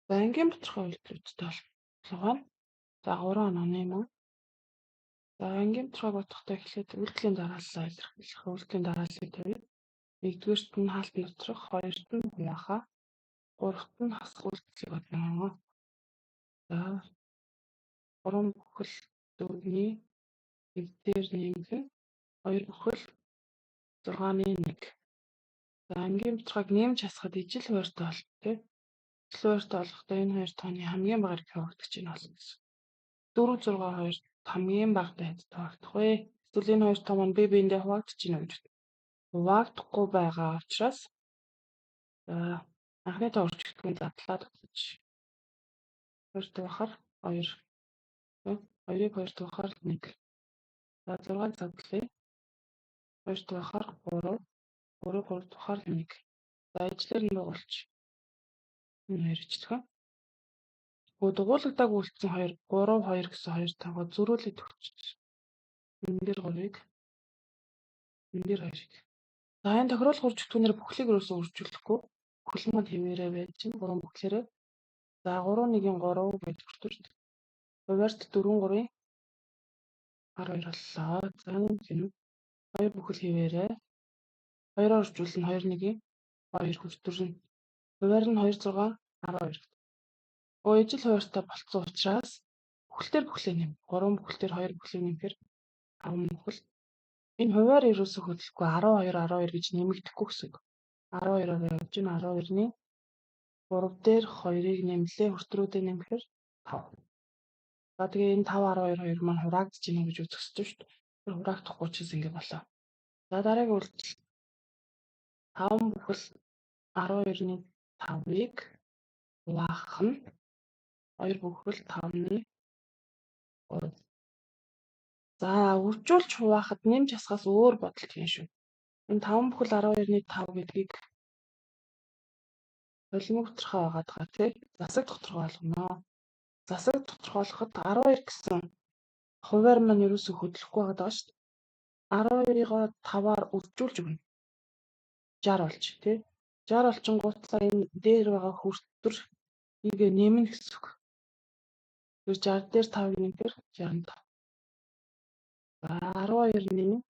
За, ангийн бутархай үйлдэлүүдтэй холбоолгоо. За, 3 оноо нэмэн. За, ангийн бутархайг бодохдоо эхлээд үйлдэлийн дарааллаа илэрхийлэх. Үйлдэлийн дарааллыг тавья. Нэгдүгээрт нь хаалтан доторх, хоёрт нь хуваахаа, гуравт нь хасах үйлдэлийг бодно. За, 3 бүхэл 4-ний 1 дээр нэмэх нь 2 бүхэл 6-ны 1. За, ангийн бутархайг нэмж хасахад ижил хуваарьтай болно, тий. Ижил хуваарьтай болохдоо энэ хоёр тооны хамгийн багаар их хуваагдаж байна болно гэсэн. 4 6 2 хамгийн багатай хэд хуваагдах вэ? Эсвэл энэ хоёр тоо маань бие биендээ хуваагдаж байна гэж хуваагдахгүй байгаа учраас, за, анхны тоо өрчигдөхүүн задлаад өгч. 2 дугаараар 2. 2-ыг 2 дугаараар 1. За, 6-ыг задлаа. 2 дугаараар 3. 3-ыг 3 дугаараар 1. За, ижлээр нь болж. Энэ хоёр ижилхэн. Дугуулагдаагүй үлдсэн 2 3 2 гэсэн хоёр тоогоо зөрүүлээд өгч. Энэ дээр 3-ыг, энэ дээр 2-ыг. За, энэ тохируулах үржигдэхүүнээр бүхлийг ерөөсөө үржүүлэхгүй. Бүхэл маань хэвээрээ байж чинь 3 бүхлээрээ. За, 3 1-ийн 3 гэж өртөрт. Хуваарьт 4 3-ын 12 боллоо. За, нэмэх нь 2 бүхэл хэвээрээ. 2-оор үржүүлнэ, 2 1-ийн 2 хүртэрнэ. Хуваар нь 2 6 12. Ижил хуваарьтай болцсон учраас бүхэл дээр бүхлээ нэм. 3 бүхэл дээр 2 бүхлийг нэмэхээр 5 бүхэл. Энэ хуваар ерөөсөө хөдлөхгүй, 12 12 гэж нэмэгдэхгүй гэсэн үг. 12-оор явж байна. 12-ны 3 дээр 2-ыг нэмлээ, хүртрүүдээ нэмэхээр 5. За, тэгээ энэ 5 12 2 маань хураагдаж байна гэж үзэх ёстой шүү дээ. Тэр хураагдахгүй учраас ингэ болоо. За, дараагийн үйлдэл 5 бүхэл 12-ны 5-ыг хуваах нь 2 бүхэл 5-ны 3. За, үржүүлж хуваахад нэмж хасахаас өөр бодолт хийн шүү. Энэ 5 бүхэл 12-ны 5 гэдгийг холимог тодорхой байгаад байгаа, тий. Засаг тодорхойлгоно. Засаг тодорхойлоход 12 гэсэн хувиар маань ерөөсөө хөдлөхгүй байгаа шүү дээ. 12-ыг 5-аар үржүүлж өгнө. 60 болж, тий. 60 болчингуутлаа энэ дээр байгаа хүртэр ийг нэмнэ гэсэн үг. Тэр 60 дээр 5-ыг нэмэхээр 65. За, 12-ны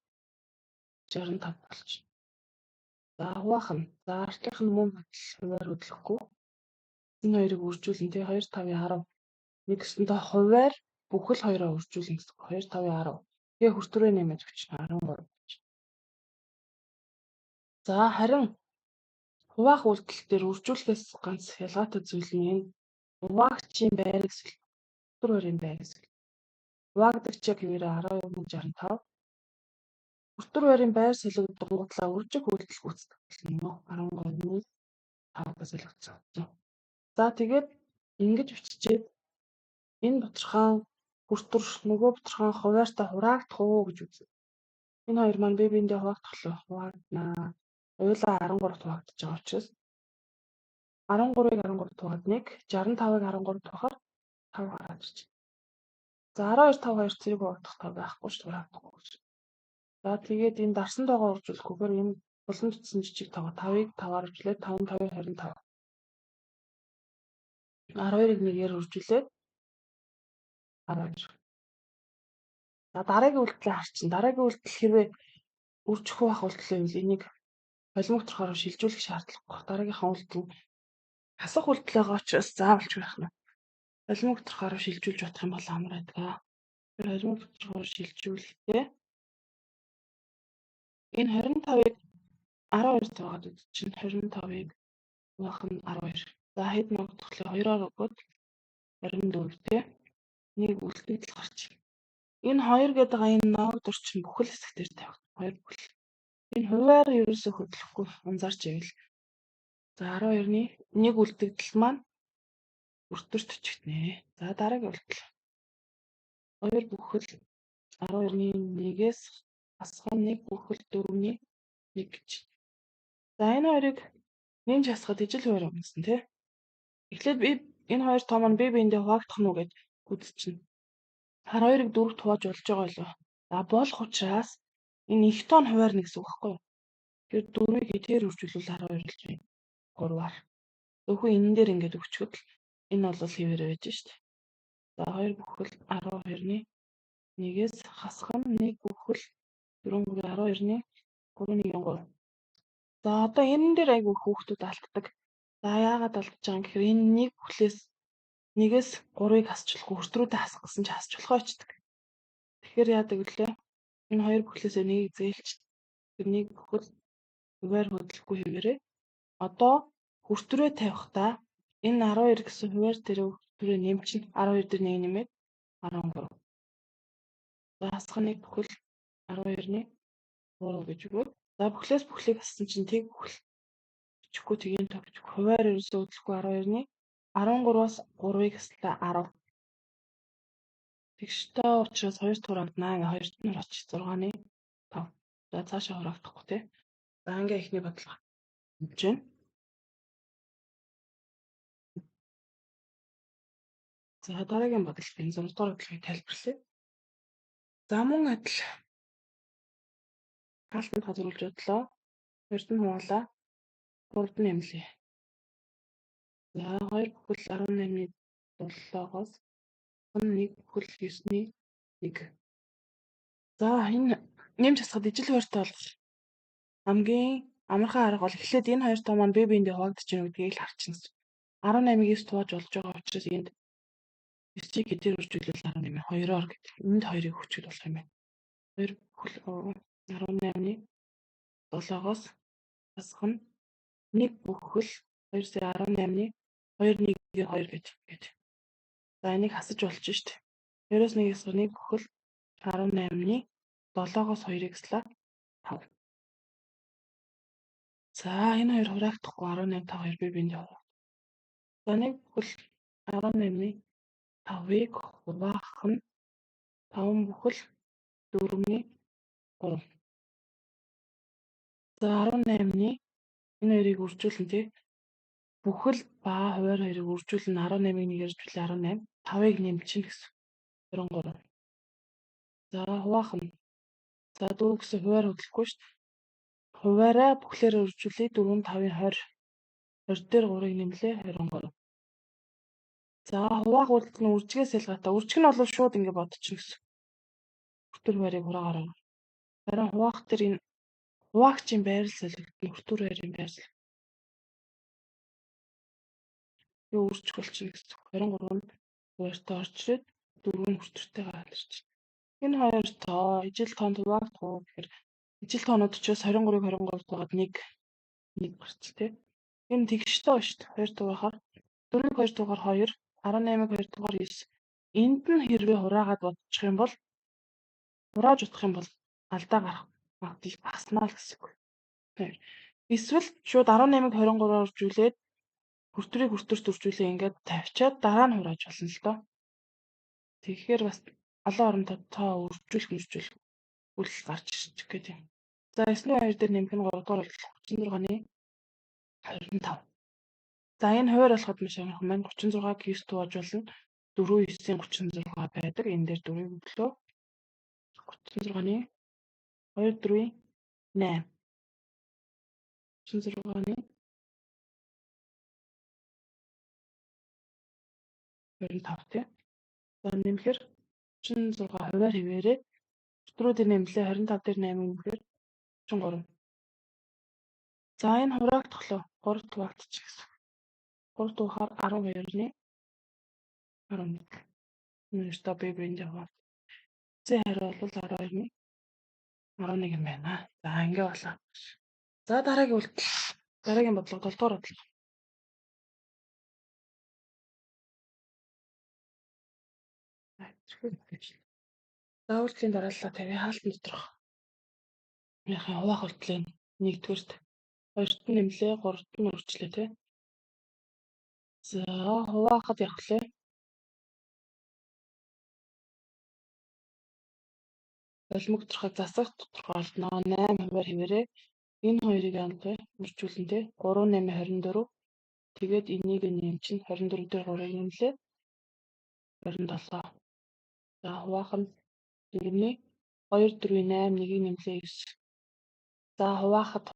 65 болчихно. За, хуваах нь. За, артлынх нь мөн адил хувиар хөдлөхгүй. Энэ хоёрыг үржүүлнэ, тий, 2 5-ын 10. Нэг гэсэндээ хувиар бүхэл хоёроо үржүүлнэ гэсэн үг. 2 5-ын 10. Тэгээ хүртрээ нэмээд өгчнө, 13 болж. За, харин хуваах үйлдэл дээр үржүүлэхээс ганц ялгаатай зүйл нь энэ хуваагчийн байрыг хүртэр байрын байрыг хуваагдагч яг хэвээрээ 12-65. Хүртэр байрын байр солигдонгуутлаа үржих үйлдэл гүйцэтгэх болно. 13-ны 5-аас солигдсон. За, тэгээд ингэж биччихээд энэ бутархаан хүртэр нөгөө бутархаан хуваарьтай хураагдах уу гэж үзнэ. Энэ хоёр маань бие биендээ хуваагдах лөө хуваагдана. Хоёулаа 13-т хуваагдаж байгаа учраас 13-ыг 13 хуваад 1, 65-ыг 13 хувахаар 5 гараад ирж байна. За, 12 5 2 зэрэг хуваагдах тоо байхгүй шүү, хураагдахгүй гэж. За, тэгээд энэ дарсан тоогоо үржүүлэхгүйгээр энэ булан бичсэн жижиг тоогоо 5-ыг 5-аар үржүүлээд 5 5 25. 12-ыг 1-ээр үржүүлээд 12. За, дараагийн үйлдэлээ харчин. Дараагийн үйлдэл хэрвээ үржих хуваах үйлдэл байвал энийг холимог тодорхойроо шилжүүлэх шаардлагагүй. Дараагийнхаа үйлдэл нь хасах үйлдэл байгаа учраас заавалч байх нь. Холимог тодорхойроо шилжүүлж бодох юм бол амар байдаг. Тэр холимог тодорхойроо шилжүүлэхдээ энэ 25-ыг 12 хуваагаад үзчихнэ. 25-ыг хуваах нь 12. За, хэд ногдох лээ? 2-оор өгөөд 24, тий. Нэг үлдэгдэл гарч. Энэ 2 гэдэг байгаа энэ ногдор чинь бүхэл хэсэг дээр тавигдана. 2 бүхэл. Энэ хувиар ерөөсөө хөдлөхгүй, анзаарч ивэл. За, 12-ны нэг үлдэгдэл маань өртөрт өчигднэ. За, дараагийн үйлдэл. 2 бүхэл 12-ны 1-ээс хасах нь 1 бүхэл 4-ний 1 гэж. За, энэ хоёрыг нэмж хасахад ижил хувиар өгнөсөн, тий. Эхлээд би энэ хоёр тоо маань бие биендээ хуваагдах нь уу гэж үзчихнэ. 12-ыг 4-т хувааж болж байгаа болов. За, болох учраас энэ их тоо нь хуваарна гэсэн үг байхгүй юу? Тэгэхээр 4-ыг хэдээр үржүүлвэл 12 болж байна? 3-аар. Зөвхөн энэ дээр ингээд өгчөхөд л Энэ бол хэвээр байж шít. За 2 бүхэл 12-ны 1-ээс хасах нь 1 бүхэл 4 12-ны 3 1 3. За одоо энэ дээр айгүй хүүхдүүд алддаг. За яагаад алдаж байгаа юм гэхээр энэ нэг бүхлээс нэгээс 3-ыг хасчихлахгүй хүртрүүдээ хасах гэсэн чи хасч болохоо чдэг. Тэгэхээр яадаг вүлээ? Энэ хоёр бүхлээсээ нэгийг зээлч. Тэр нэг бүхэл хувиар хөдлөхгүй хэвээрээ. Одоо хүртрээ тавихтаа энэ 12 гэсэн хувиар дээр хүртрээ нэмчин 12 дээр нэг нэмээд 13. За хасах нэг бүхэл 12-ны 3 гэж өгөөд. За бүхлээс бүхлийг хассан чинь тэг бүхэл бичихгүй тгийн тоо бичихгүй хувиар ерөөсөө хөдлөхгүй 12-ны 13-аас 3-ыг хаслаа 10. Тэгштэй учраас 2 хураагдана. Ингээ 2-т нь хураач 6-ны 5. За цаашаа хураагдахгүй те. За ингээ эхний бодлого болж байна. За дараагийн бодлого энэ 6 дугаар бодлогыг тайлбарлая. За мөн адил хаалтанд хазруулж бодлоо. Хоёрт нь хуваалаа. Гуравт нь нэмлээ. За 2 бүхэл 18-ны 7-оос 1 бүхэл 9-ний 1. За энэ нэмж хасахад ижил хуваарьтай болох хамгийн амархан арга бол эхлээд энэ хоёр тоо маань бие биендээ хуваагдаж байна гэдгийг л харчихна гэсэн. 18-ыг 9 хувааж болж байгаа учраас энд 9-ийг хэдээр үржүүлвэл 18 2-оор гэдэг. Энд 2-ыг хүчил болох юм байна. 2 бүхэл 18-ны 7-оос хасах нь 1 бүхэл 2 18-ны 2 1-ээр 2 гэж гээд. За энийг хасаж болж шít. 2-оос 1-ээс 1 бүхэл 18-ны 7-оос 2-ыг хаслаа 5. За энэ хоёр хураагдахгүй 18 5 2 бие биендээ хураагдах. За 1 бүхэл 18-ны 5-ыг хуваах нь 5 бүхэл 4-ний 3. За 18-ны энэ хоёрыг үржүүлнэ тий. Бүхэл ба хувиар хоёрыг үржүүлнэ 18-ыг нэгээр үржүүлээ 18, 5-ыг нэмчихнэ гэсэн. 23. За хуваах нь. За 4 гэсэн хувиар хөдлөхгүй шүү дээ. Хувиараа бүхлээрээ үржүүлээ 4 5-ын 20. 20 дээр 3-ыг нэмлээ 23. За хуваах үйлдэл нь үржигээс ялгаатай. Үржих нь бол шууд ингэ бодчихно гэсэн. Хүртүр хувиарыг хураагаар. Харин хуваах дээр энэ хуваагчийн байрлал солигдоно, хүртүр хувиарын байрлал. Юу үржих болчихно гэсэн. 23 нь хувиартай орж ирээд 4 нь хүртүртэй гараад ирчихнэ. Энэ хоёр тоо ижил тоонд хуваагдах уу гэхээр ижил тоонууд учраас 23-ыг 23 туугаад 1 1 гарч тий. Энэ тэгш тоо шүү дээ. 2 туугахаар 4-ыг 2 туугаар 2, 18-ыг 2 туугаар 9. Энд нь хэрвээ хураагаад бодчих юм бол хурааж утах юм бол алдаа гарах магадлал багасна л гэсэн үг. Эсвэл шууд 18-ыг 23-аар үржүүлээд хүртүрийг хүртүрт үржүүлээ ингээд тавьчаад дараа нь хурааж болно л доо. Тэгэхээр бас олон оронтой тоо үржүүлэх үржүүлэх үйл гарч ирчих гээд юм. За 9-ний 2 дээр нэмэх нь 3 дугаар бол 36-ны 25. За энэ хувиар болоход маш амархан байна. 36-г 9 хувааж болно. 4 9-ийн 36 байдаг. Энэ дээр 4-ийг өглөө. 36-ны 2 4-ийн 8. 36-ны 25 тий. За нэмэхээр 36 хувиар хэвээрээ өтрүүдийн нэмлээ 25 дээр 8 нэмэхээр 33. За энэ хураагдахлоо 3 хуваагдчих гэсэн. 3 дугаар 12-ны 11. Энэ хоёртой бие биендээ хуваагдах. Зэ хариу бол 12-ны 11 юм байна. За ингээ болоо. За дараагийн үйлдэл. Дараагийн бодлого 7 дугаар бодлого. За үйлдэлийн дарааллаа тавья. Хаалтан доторх. Яхаа хуваах үйлдэл нэгдүгээрт хоёрт нь нэмлээ, гуравт нь үрчлээ тий. За хуваахад явах лээ. Болимог тодорхой засах тодорхойлно. 8 хувиар хэвээрээ энэ хоёрыг анхаа үржүүлнэ тий. 3 8 24. Тэгээд энийг нэмчин 24 дээр 3-ыг нэмлээ. 27. За хуваах нь 4-ний 2 4 8 1-ийг нэмлээ 9. За хуваахад